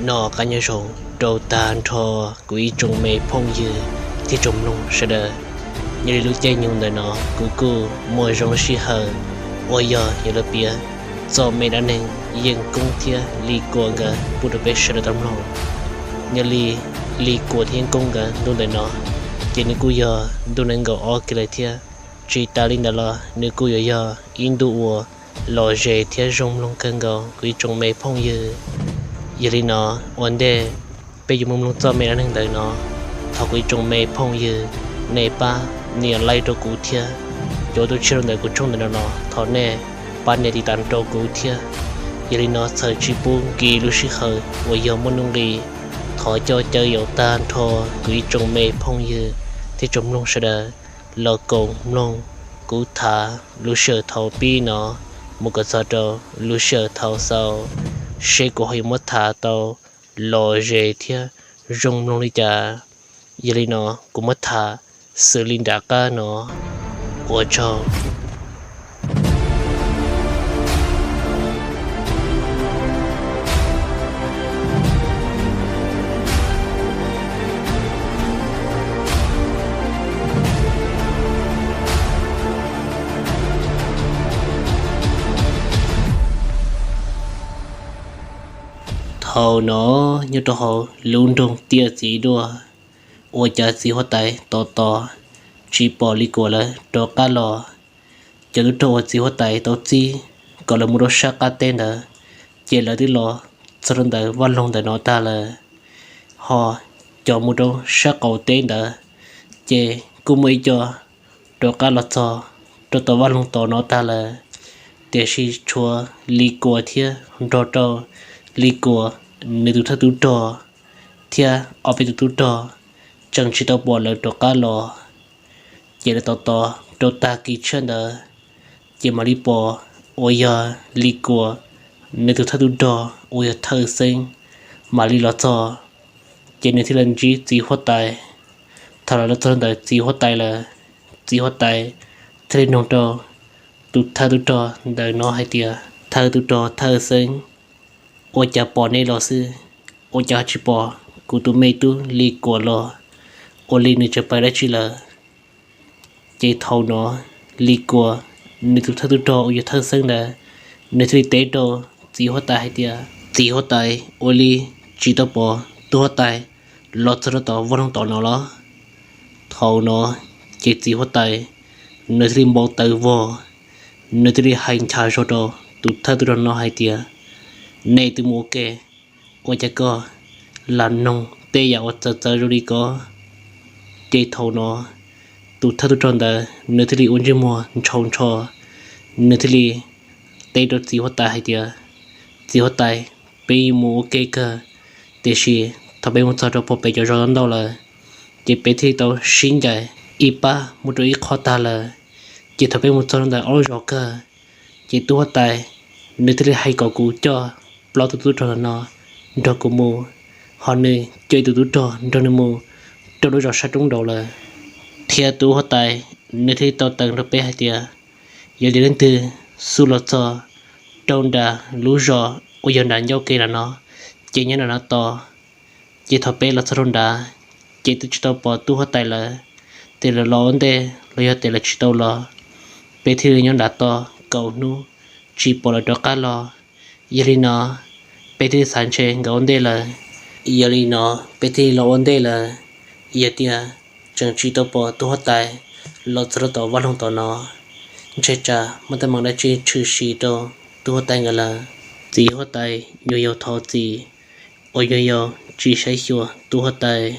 Noj qab nyob zoo rau tag nrho kuv ib tsoom me phooj ywg thiab tsoom mloog sawv daws. Nyob li lub caij nyoog ntawm no kuv kuj muaj zoo sij hawm uas yog yuav los piav txoj me dab neeg Yeej Koob thiab Lis Kuam nkawd pub rau peb sawv daws tau mloog. Nyob li Lis Kuam thiab Yeej Koob nkawd ntu ntawm no, ces nws kuj yog ntu nees nkaum ob kiag lawm thiab. Tsis tas li ntawd los nws kuj yuav yog ib ntu uas lom zem thiab zoo mloog kawg nkaus kuv ib tsoom me phooj ywg. Yog li no, ua ntej peb yuav mus mloog txoj me dab neeg ntawm no, thov kuv ib tsoom me phooj ywg nej pab nias like rau kuv thiab. Cov tuaj txog rau ntawm kuv tshooj ntawm no los thov nej pab nias tiv tas rau kuv thiab. Yog li no txhawm tsis pub nkim lub sij hawm uas yog muaj nuj nqis, thov coj caw yaus tag nrho kuv ib tsoom me phooj ywg thiab tsoom mloog sawv daws los koom mloog kuv tham lub sij hawm thaum pib no mus kom txog rau lub sij hawm thaum xaus, seb kuv ho yuav muab tham tau lom zem thiab zoo mloog li cas. Yog li no kuv muab tham xws li nram qab no. Ua tsaug. Thaum no nyob rau hauv lub nroog Tiaj Txiv Duaj, ua cas txiv huab tais tos tos tsis pom Lis Kuam lawv rov qab los. Cov tub rog uas txiv huab tais tau txib kom lawv mus rau sab qab teb ntawd, ces lawv twb los txog rau ntawm vaj loog ntawm no tag lawm. Ho cov mus rau sab qaum teb ntawd, ces kuj muaj ib co rov qab los txog rau tom vaj loog tom no tag lawm. Tiam sis tshuav Lis Kuam thiab nrog rau Lis Kuam nws tus thawj tub rog thiab ob peb tus tub rog tseem tsis tau pom lawv rov qab los. Ces lawv tos tos rau tag kis tshiab ntawd, ces mam li pom uas yog Lis Kuam nws tus thawj tub rog uas yog Thawj Xeeb mam li los txog. Ces nws thiaj li ntsib txiv huab tais. Thaum lawv los txog ntawm txiv huab tais lawm, txiv huab tais thiaj li nug rau tus thawj tub rog ntawm no hais tias, Thawj tub rog Thawj Xeeb, ua cas pom nej los xwb, ua cas ho tsis pom kuv tus me tub Lis Kuam los? Ua li nws tseem pais dab tsi lawm? Ces thaum no Lis Kuam nws tus thawj tub rog uas yog Thawj Xeeb ntawd, nws thiaj li teb rau txiv huab tais hais tias, Txiv huab tais, ua li tsis tau pom tub huab tais los txog rau tom vaj loog tom no los? Thaum no ces txiv huab tais nws thiaj li npau taws vog, nws thiaj li hais ncha zog rau tus thawj tub rog no hais tias, Nej twb mus ua ke, ua cas koj lam noog tej yam uas txawv txawv zoo li ko? Ces thaum no tus thawj tub rog ntawd nws thiaj li ua ntsej muag ntshau ntsho, nws thiaj li teb rau txiv huab tais hais tias, Txiv huab tais, peb mus ua ke kawg, tiam sis thaum peb mus txog rau pem cov zos ntau lawm, ces peb thiaj li tau sib ncaim ib pab mus rau ib qho tag lawm. Ces thaum peb mus txog ntawm ob lub zos kawg, ces tub huab tais nws thiaj li hais kom kuv coj plaub tus tub rog no nrog kuv mus, ho nws coj ib tus tub rog nrog nws mus rau lub zos sab roob nraud lawm. Thiab tub huab tais nws thiaj li tau tees rau peb hais tias, Yog li leej twg xub los txog rau nram lub zos uas yog nram ncauj ke nram no, ces nyob nram no tos. Ces thaum peb los txog rau nrad, ces twb tsis tau pom tub huab tais lawm, tes lawv los ua ntej los yog tes lawv tsis tau los, peb thiaj li nyob nrad tos kaum hnub tsis pom lawv rov qab los. Yog li no peb thiaj li xav ntshe nkawd ua ntej lawm. Yog li no peb thiaj li los ua ntej lawm. Yog tias tseem tsis tau pom tub huab tais los txog rau tom vaj loog tom no, ntshe tsam muaj teeb meem dab tsi tshwm sim rau tub huab tais nkawd lawm. Txiv huab tais nyuam yaus thov txim uas nyuam yaus tsis saib xyuas tub huab tais.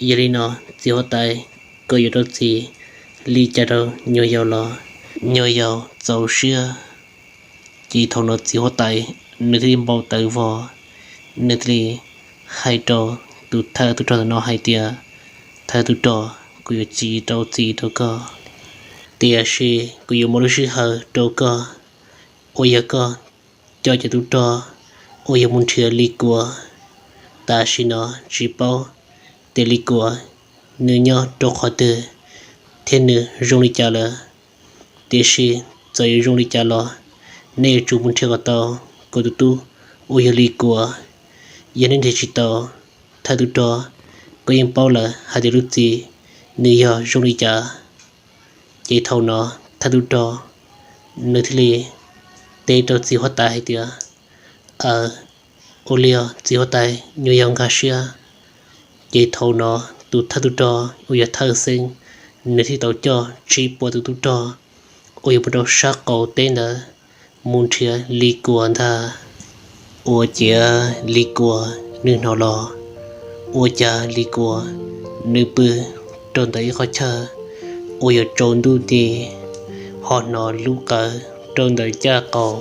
Yog li no txiv huab tais kom yuav rau txim li cas rau nyuam yaus los nyuam yaus txaus siab. Ces thaum no txiv huab tais nws thiaj li npau taws vog, nws thiaj li hais rau tus thawj tub rog ntawm no hais tias, Thawj tub rog, kuv yuav tsis rau txim rau koj, tiam sis kuv yuav muab lub sij hawm rau koj uas yog koj coj cov tub rog uas yog mus nrhiav Lis Kuam. Tam sim no tsis paub tias Lis Kuam nws nyob rau qhov twg thiab nws zoo li cas lawm. Tiam sis txawm yuav zoo li cas los nej yuav tsum mus nrhiav kom tau kuv tus tub uas yog Lis Kuam. Yog nej nrhiav tsis tau thawj tub rog, koj yeej paub lawm hais tias lub txim nws yog zoo li cas. Ces thaum no thawj tub rog nws thiaj li teb rau txiv huab tais hais tias, Aw, ua li os txiv huab tais, nyuam yaus nkag siab. Ces thaum no tus thawj tub rog uas yog thawj xeeb, nws thiaj tau coj tsib puas tus tub rog uas yog mus rau sab qaum teb ntawd mus nrhiav Lis Kuam ntag. Ua ciav Lis Kuam nws hnov los, ua cas Lis Kuam nws pw rau ntawm ib qhov chaw uas yog tsaus ntuj nti, ho hnov lub qawv rau ntawm caj qaum.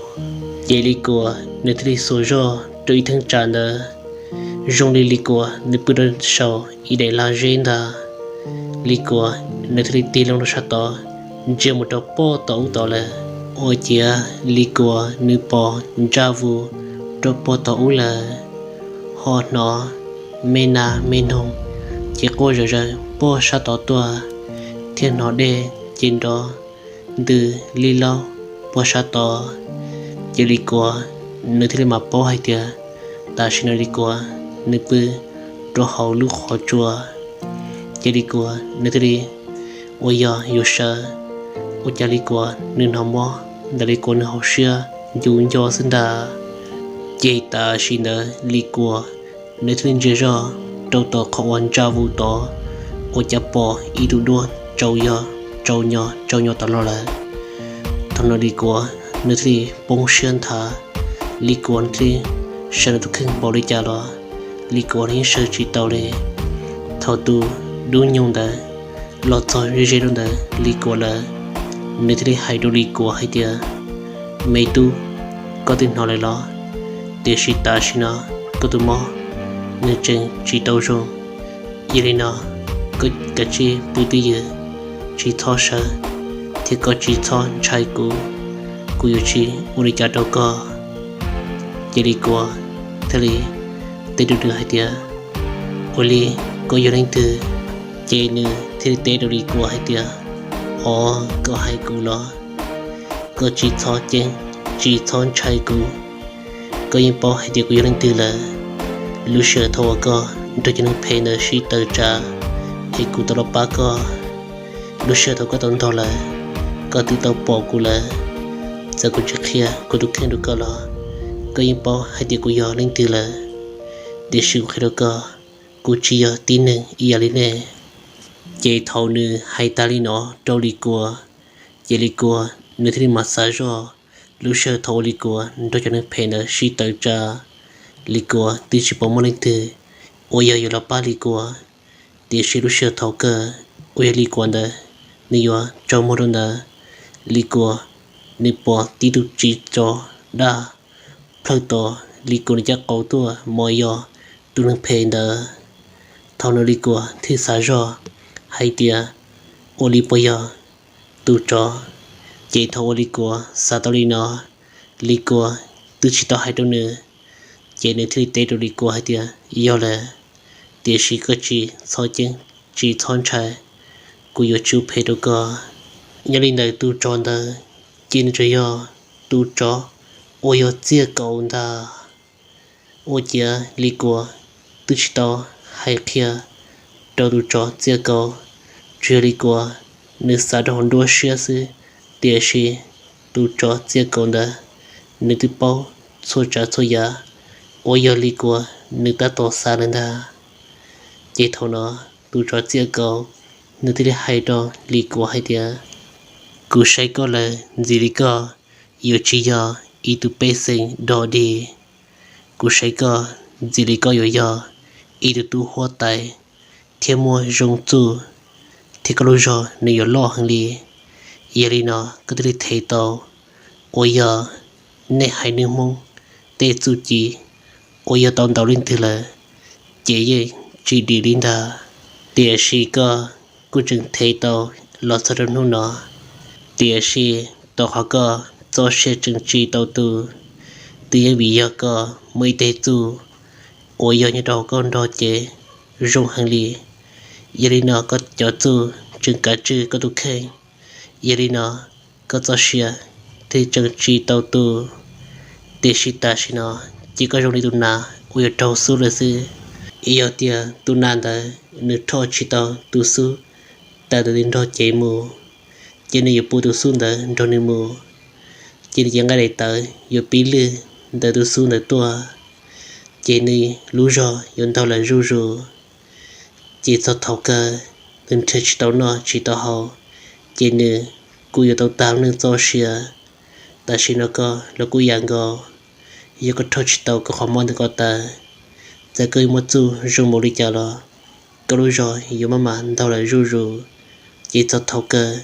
Ces Lis Kuam nws thiaj li xuas zog rau ib theej tsam ntawd, zoo li Lis Kuam nws pw rau saum ib daim lag zeb ntag. Lis Kuam nws thiaj li tig loo rau sab tod, ntsia mus rau pog tom ub tod lawm. Ua ciav Lis Kuam nws pom ntsa vus rau pog tom ub lawm, ho hnov me nas me noog ces quaj zom zaws pog sab tod tuaj, thiab hnov dej ces nrov ntws li laub pog sab tod. Ces Lis Kuam nws thiaj li mam paub hais tias tam sim no Lis Kuam nws pw rau hauv lub qhov tsua. Ces Lis Kuam nws thiaj li ua yog yus sawv, ua cas Lis Kuam nws hnov mob ntawm Lis Kuam nws hauv siab ncu nco xwb ntag. Ces tam sim ntawd Lis Kuam nws thiaj li ntsia zog rau tom qhov uas ntsa vus tod, ua cas pom ib tug duab tsaus yog tsaus nyo tsaus nyo tom los lawm. Thaum no Lis Kuam nws thiaj li poob siab nthav, Lis Kuam nws thiaj li sawv nws tus kheej npaum li cas los Lis Kuam nws yeej sawv tsis tau li. Thaum tus dub nyoog ntawd los txog ze ze rau ntawm Lis Kuam lawm, nws thiaj li hais rau Lis Kuam hais tias, Me tub, koj twb hnov lawm los? Tiam sis tam sim no koj tus mob nws tseem tsis tau zoo. Yog li no, koj kav tsij pw twj ywm, tsis txhob sawv, thiab koj tsis txhob ntshai kuv, kuv yuav tsis ua li cas rau koj. Ces Lis Kuam thiaj li teb rau nws hais tias, Ua li, koj yog leej twg? Ces nws thiaj li teb rau Lis Kuam hais tias, Os, koj hais kuv los? Koj tsis txhob ceeb, tsis txhob ntshai kuv. Koj yeej paub hais tias kuv yog leej twg lawm. Lub sij hawm thaum uas koj nrog cov neeg phem ntawd sib tawm tsam es kuv tau los pab koj, lub sij hawm thaum koj tau ntog lawm, koj twb tau pom kuv lawm. Txawm kuv tsis qhia kuv tus kheej rau koj los koj yeej paub hais tias kuv yog leej twg lawm. Tiam sis kuv qhia rau koj, kuv tsis yog tib neeg ib yam li nej. Ces thaum nws hais tas li no rau Lis Kuam, ces Lis Kuam nws thiaj li mam xav zog. Lub sij hawm thaum uas Lis Kuam nrog cov neeg phem ntawd sib tawm tsam, Lis Kuam twb tsis pom muaj leej twg uas yog yuav los pab Lis Kuam. Tiam sis lub sij hawm thaum kawg uas yog Lis Kuam ntawd nws yuav tsaug muag rau ntawd, Lis Kuam nws pom tib tug txiv tsov daj plhawj tom Lis Kuam nws caj qaum tuaj, mas yog tus neeg phem ntawd. Thaum no Lis Kuam thiaj xav zog hais tias, Ua li puas yog tus tsov? Ces thaum uas Lis Kuam xav tau li no, Lis Kuam twb tsis tau hais rau nws, ces nws thiaj li teb rau Lis Kuam hais tias, Yog lawm, tiam sis koj tsis txhob ceeb, tsis txhob ntshai, kuv yuav tsis ua phem rau koj. Nyob li ntawd tus tsov ntawd ces nws tsuas yog tus tsov uas yog txiaj kaus ntag. Ua ciav Lis Kuam twb tsis tau hais qhia rau tus tsov txiaj kaus, tsuas yog Lis Kuam nws xav rau hauv nruab siab xwb. Tiam sis tus tsov txiaj kaus ntawd nws twb paub txhua tsav txhua yam uas yog Lis Kuam nws tab tom xav lawm ntag. Ces thaum no tus tsov txiaj kaus nws thiaj li hais rau Lis Kuam hais tias, Kuv saib koj lawm ntxim li koj yuav tsis yog ib tug pej xeem dog dig. Kuv saib koj ntxim li koj yuav yog ib tug tub huab tais thiab muaj zoo txuj, thiab koj lub zog nws yuav loj heev li. Yog li no koj thiaj li them tau uas yog nej haiv neeg Hmoob tej txuj ci uas yog tau ntaus leej twg lawm ces yeej tsis dim li ntag. Tiam sis koj kuj tseem them tau los txog rau hnub no. Tiam sis tom qhov koj txoj sia tseem tsis tau tu, twb yeej vim yog koj muaj ib teg txuj uas yog nyob rau hauv koj nrog cev zoo heev li. Yog li no koj cov txuj tseem kav tswj koj tus kheej. Yog li no koj txoj sia thiaj tseem tsis tau tu. Tiam sis tam sim no ces koj zoo li tus nas uas yuav raug xub lawm xwb. Yog tias tus nas ntawd nws rho tsis tau tus xub tawm ntawm nws nrog cev mus, ces nws yuav pub tus xub ntawd nrog nws mus, ces nws cev nqaij daim tawv yuav pib lwj ntawm tus xub ntawd tuaj, ces nws lub zog yuav ntaug lawm zuj zus. Ces txog thaum kawg nws nrhiav tsis tau noj tsis tau haus, ces nws kuj yuav tau tag lub neej txoj sia. Tam sim no koj los kuj yam nkaus, yog koj rho tsis tau koj qhov mob ntawm ko taw, txawm koj yuav muaj txuj zoo npaum li cas los koj lub zog yuav maj mam ntaug lawm zuj zus, ces txog thaum kawg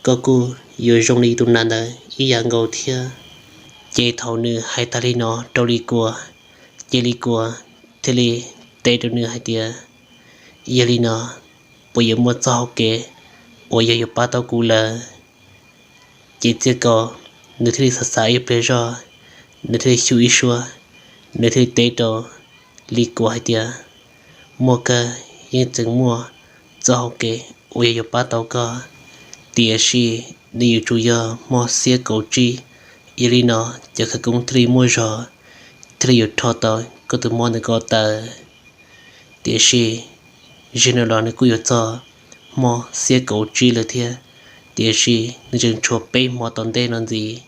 koj kuj yuav zoo li tus nas ntawd ib yam nkaus thiab. Ces thaum nws hais tas li no rau Lis Kuam, ces Lis Kuam thiaj li teb rau nws hais tias, Yog li no, puas yuav muaj txoj hau kev uas yog yuav pab tau kuv lawm? Ces Txiaj Kaus nws thiaj li xav xav ib pliag zog, nws thiaj li xyu ib suab, nws thiaj li teb rau Lis Kuam hais tias, Muaj kawg, yeej tseem muaj txoj hau kev uas yog yuav pab tau koj, tiam sis nws yuav tsum yog hmo xiab kaum tsib. Yog li no cov khawv koob thiaj li muaj zog, thiaj li yuav rho tau koj tus mob ntawm ko taw. Tiam sis zaum no los nws kuj yuav txog hmo xiab kaum tsib lawm thiab, tiam sis nws tseem tshuav peb hmo tom ntej no ntxiv.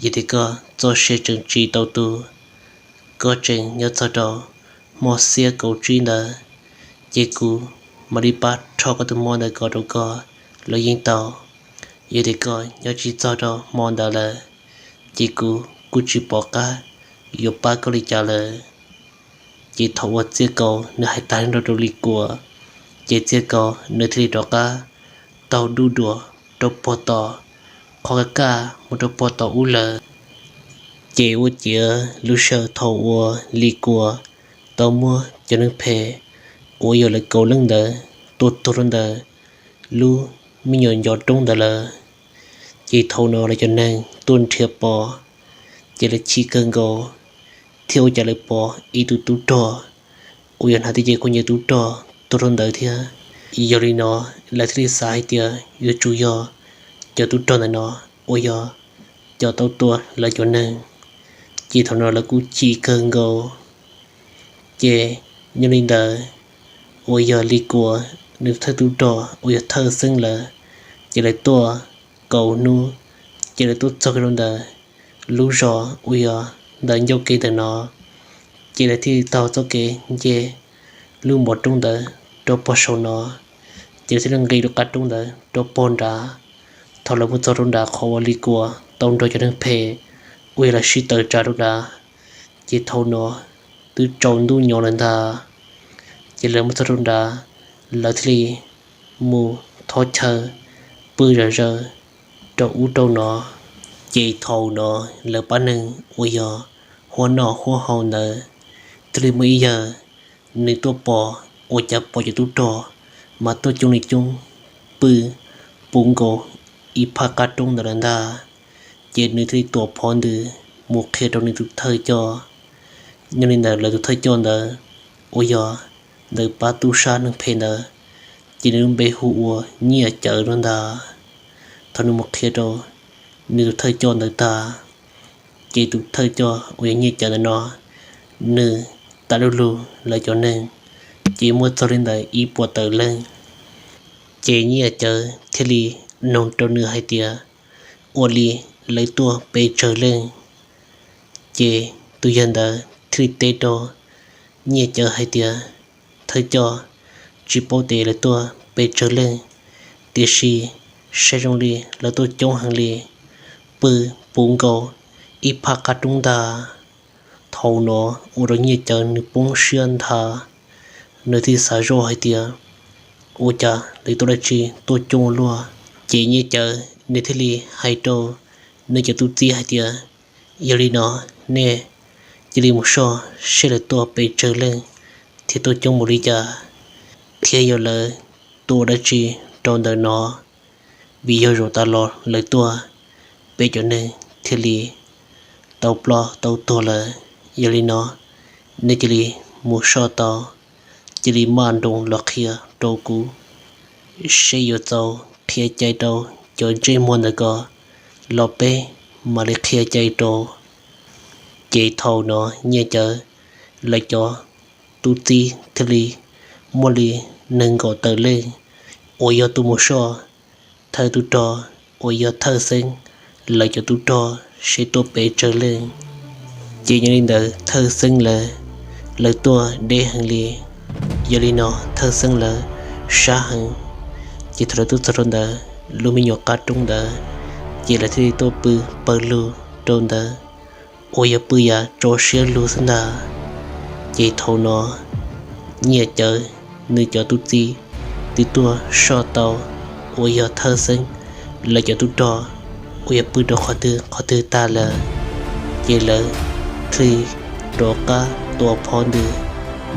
Yog tias koj txoj sia tseem tsis tau tu, koj tseem nyob txog rau hmo xiab kaum tsib ntawd, ces kuv mam li pab rho koj tus mob ntawm ko rau koj los yeej tau. Yog tias koj nyob tsis txog rau hmo ntawd lawm, ces kuv kuj tsis pom qab yuav pab koj li cas lawm. Ces thaum uas Txiaj Kaus nws hais tas li no rau Lis Kuam, ces Txiaj Kaus nws thiaj li rov qab taug duj dua rau pog tom qhov kaj kaj mus rau pog tom ub lawm. Ces ua ciav lub sij hawm thaum uas Lis Kuam tau muab cov neeg phem uas yog lawv kaum leej ntawd tua tuag rau ntawm lub me nyuam ncov roob ntawd lawm, ces thaum no lawv cov neeg tuaj nrhiav pom, ces lawv chim kawg nkaus, thiab ua cas lawv pom ib tug tub rog uas yog hnav tib ce khaub ncaws tub rog tuag rau ntawd thiab. Yog li no lawv thiaj li xav hais tias yuav tsum yog cov tub rog ntawm no uas yog cov tau tua lawv cov neeg, ces thaum no lawv kuj chim kawg nkaus. Ces nyob li ntawd uas yog Lis Kuam nws thawj tub rog uas yog Thawj Xeeb lawv, ces lawv tuaj kaum hnub, ces lawv tuaj txog rau ntawm lub zos uas yog ntawm ncauj kev ntawm no, ces lawv thiaj li taug txoj kev nce lub npoo roob ntawd rau pog saum no, ces lawv thiaj li nqis lub qab roob ntawd rau pog nrad. Thaum lawv mus txog rau nrad qhov uas Lis Kuam tau nrog cov neeg phem uas yog lawv sib tawm tsam rau nrad, ces thaum no twb tsaus ntuj nyoos lawm ntag. Ces lawv mus txog rau nrad, lawv thiaj li mus thov chaw pw zom zaws rau ub rau no. Ces thaum no lawv pab neeg uas yog huab noj huab haus ntawd thiaj li muaj ib yawg, nws tuaj pom ua cas pom cov tub rog mas tuaj coob li coob, pw puv nkaus ib phab qab roob ntawd lawm ntag. Ces nws thiaj li tuam phov ntws mus qhia rau nws tus thawj coj. Nyob li ntawd lawv tus thawj coj ntawd uas yog ntawm pab tub sab neeg phem ntawd, ces nws lub npe hu ua Nyiaj Cawv no ntag. Thaum nws mus qhia rau nws tus thawj coj ntawd tag, ces tus thawj coj uas yog Nyiaj Cawv ntawm no, nws tas lub lug lawv cov neeg, ces muaj txog li ntawm ib puas tawm leej. Ces Nyiaj Cawv thiaj li noog rau nws hais tias, ua li lawv tuaj pes tsawg leej? Ces tus yawg ntawd thiaj li teb rau Nyiaj Cawv hais tias, thawj coj, tsis paub tias lawv tuaj pes tsawg leej, tiam sis saib zoo li lawv tuaj coob heev li, pw puv nkaus ib phab qab roob ntag. Thaum no ua rau Nyiaj Cawv nws poob siab ntag, nws thiaj xav zoj hais tias, ua cas lawv tuaj dab tsi tuaj coob ua luaj? Ces Nyiaj Cawv nws thiaj li hais rau nws cov tub txib hais tias, yog li no, nej cia li mus soj seb lawv tuaj pes tsawg leej thiab tuaj coob npaum li cas, thiab yog lawv tuaj ua dab tsi rau ntawm no, vim yog zaum tas los lawv tuaj, peb cov neeg thiaj li tau ploj tau tuag lawm. Yog li no, nej cia li mus soj tau, cia li maj nroos los qhia rau kuv seb yuav txaus qhia cai rau cov ntsej muag ntawm ko los peb mam li qhia cai rau. Ces thaum no Nyiaj Cawv lawv cov tub txib thiaj li muaj li nees nkaum tawm leej uas yog tuaj mus soj thawj tub rog uas yog Thawj Xeeb lawv cov tub rog seb tuaj pes tsawg leej. Ces yog li ntawd Thawj Xeeb lawv, lawv tuaj deb heev li. Yog li no Thawj Xeeb lawv sab heev, ces thaum lawv tuaj txog rau ntawd lub me nyuam qab roob ntawd, ces lawv thiaj li tuaj pw pawg lug rau ntawd uas yog pw yav tso siab lug xwb ntag. Ces thaum no Nyiaj Cawv nws cov tub txib twb tuaj soj tau uas yog Thawj Xeeb lawv cov tub rog uas yog pw rau qhov twg qhov twg tag lawm, ces lawv thiaj li rov qab tua phov ntws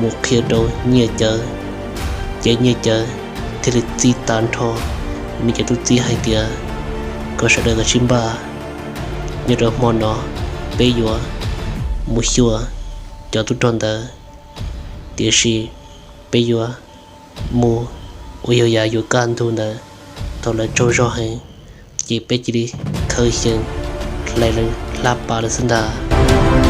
mus qhia rau Nyiaj Cawv. Ces Nyiaj Cawv thiaj li txib tag nrho nws cov tub txib hais tias kom sawv daws kav tsij npaj, nyob rau hmo no peb yuav mus xyuas cov tub rog ntawd, tiam sis peb yuav mus uas yog yav yuav kaj ntug ntawd. Thaum lawv tsaug zog heev, ces peb cia li khawv xyeem hlais lawv hlab pas lawm xwb ntag.